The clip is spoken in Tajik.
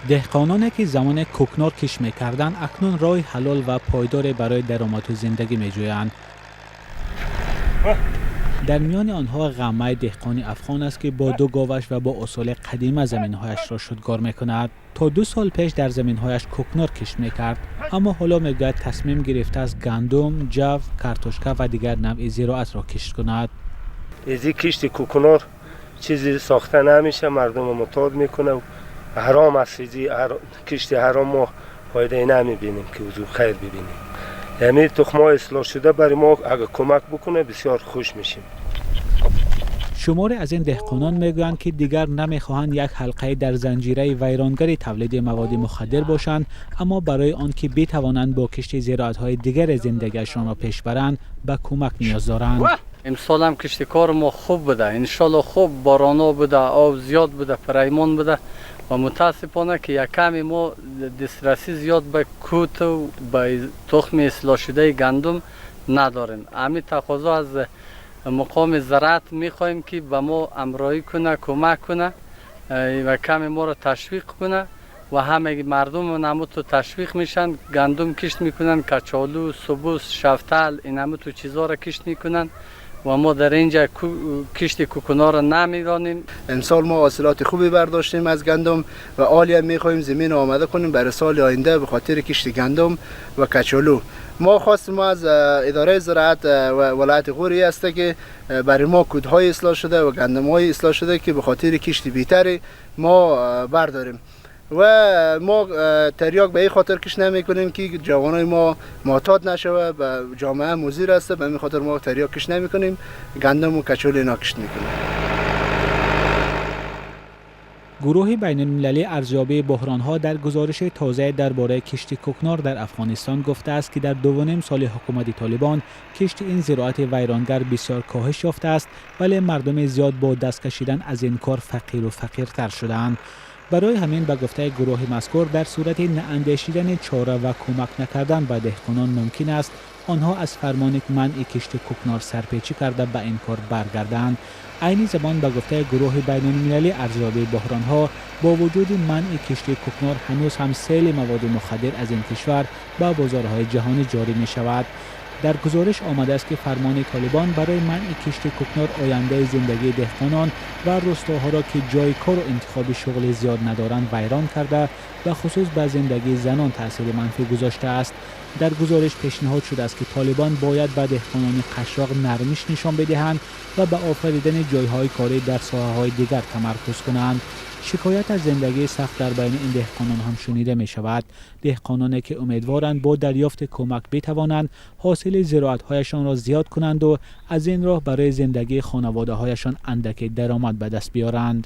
Деҳқононе, ки замоне кӯкнор кишт мекарданд, акнун роҳи ҳалол ва пойдоре барои даромаду зиндагӣ меҷӯянд. Дар миёни онҳо Ғаммаи деҳқони афғон аст, ки бо ду говаш ва бо усули қадима заминҳояшро шудгор мекунад. То 2 сол пеш дар заминҳояш кӯкнор кишт мекард, аммо ҳоло, мегӯяд, тасмим гирифтааст гандум, ҷав, картошка ва дигар навъи зироатро кишт кунад. Изи кишти кӯкнор чизи сохта намеша, мардум мутод мекунад. Ҳаром аст. Изи кишти ҳаром мо фоидае намебинем, ки узу хайр бибинем. Яъне тухмҳои ислоҳ шуда барои мо агар кӯмак бикунад, бисёр хуш мешем. Шуморе аз ин деҳқонон мегӯянд, ки дигар намехоҳанд як ҳалқаи дар занҷираи вайронгари тавлиди маводи мухаддир бошанд, аммо барои он ки битавонанд бо кишти зироатҳои дигаре зиндагиашонро пеш баранд, ба кӯмак ниёз доранд. Имсол ҳам кишти кори мо хуб буда, иншолло. Хуб бороно буда, об зиёд буда, параймон буда ва мутаассифона, ки як ками мо дастрасӣ зиёд ба куту ба тухми ислоҳшудаи гандум надорем. Ҳамин тақозо аз муқоми зироат мехоҳем, ки ба мо ҳамроҳӣ куна, кӯмак куна ва ками моро ташвиқ куна ва ҳамаи мардум намуту ташвиқ мешанд, гандум кишт мекунанд, качолу, субус, шафтал, ин ҳамуту чизҳоро кишт мекунанд ва мо дар инҷа кишти кукунорро намедонем. امسال ما حاصلات خوبی برداشتیم از گندم و حالی هم میخواهیم زمین آماده کنیم برای سال آینده به خاطر کشت گندم و کچالو. ما خواستیم از اداره زراعت و ولایت غور ای است که برای ما کودهای اصلاح شده و گندم های اصلاح شده که به خاطر کشت بیتری ما برداریم و ما تریاک به این خاطر کشت نمی کنیم که جوانای ما معتاد نشوه، به جامعه مضر است. به این خاطر ما تریاک کشت نمی کنیم، گندم و کچالو اینا کشت میکنیم. Гурӯҳи байналмилалии арзёбии буҳронҳо дар гузориши тозае дар бораи кишти кӯкнор дар Афғонистон гуфтааст, ки дар дувуним соли ҳукумати Толибон кишти ин зироати вайронгар бисёр коҳиш ёфтааст, вале мардуми зиёд бо даст кашидан аз ин кор фақиру фақиртар шудаанд. Барои ҳамин, ба гуфтаи гурӯҳи мазкур, дар сурати наандешидани чора ва кӯмак накардан ба деҳқонон, мумкин аст онҳо аз фармони манъи кишти кӯкнор сарпечӣ карда, ба ин кор баргарданд. Айни замон, ба гуфтаи гурӯҳи байналмилалии арзёбии буҳронҳо, бо вуҷуди манъи кишти кӯкнор ҳанӯз ҳам сели маводи мухаддир аз ин кишвар ба бозорҳои ҷаҳонӣ ҷорӣ мешавад. Дар гузориш омадааст, ки фармони Толибон барои манъи кишти кӯкнор ояндаи зиндагии деҳқонон ва рӯстоҳоро, ки ҷои кору интихоби шуғли зиёд надоранд, вайрон карда, бахусус ба зиндагии занон таъсири манфӣ гузоштааст. Дар гузориш пешниҳод шудааст, ки Толибон бояд ба деҳқонони қашшоқ нармиш нишон бидиҳанд ва ба офаридани ҷойҳои корӣ дар соҳаҳои дигар тамаркуз кунанд. Шикоят аз зиндагии сахт дар байни ин деҳқонон ҳам шунида мешавад, деҳқононе ки умедворанд бо дарёфти кӯмак битавонанд ҳосили зироатҳояшонро зиёд кунанду аз ин роҳ барои зиндагии хонаводаҳояшон андаке даромад ба даст биёранд.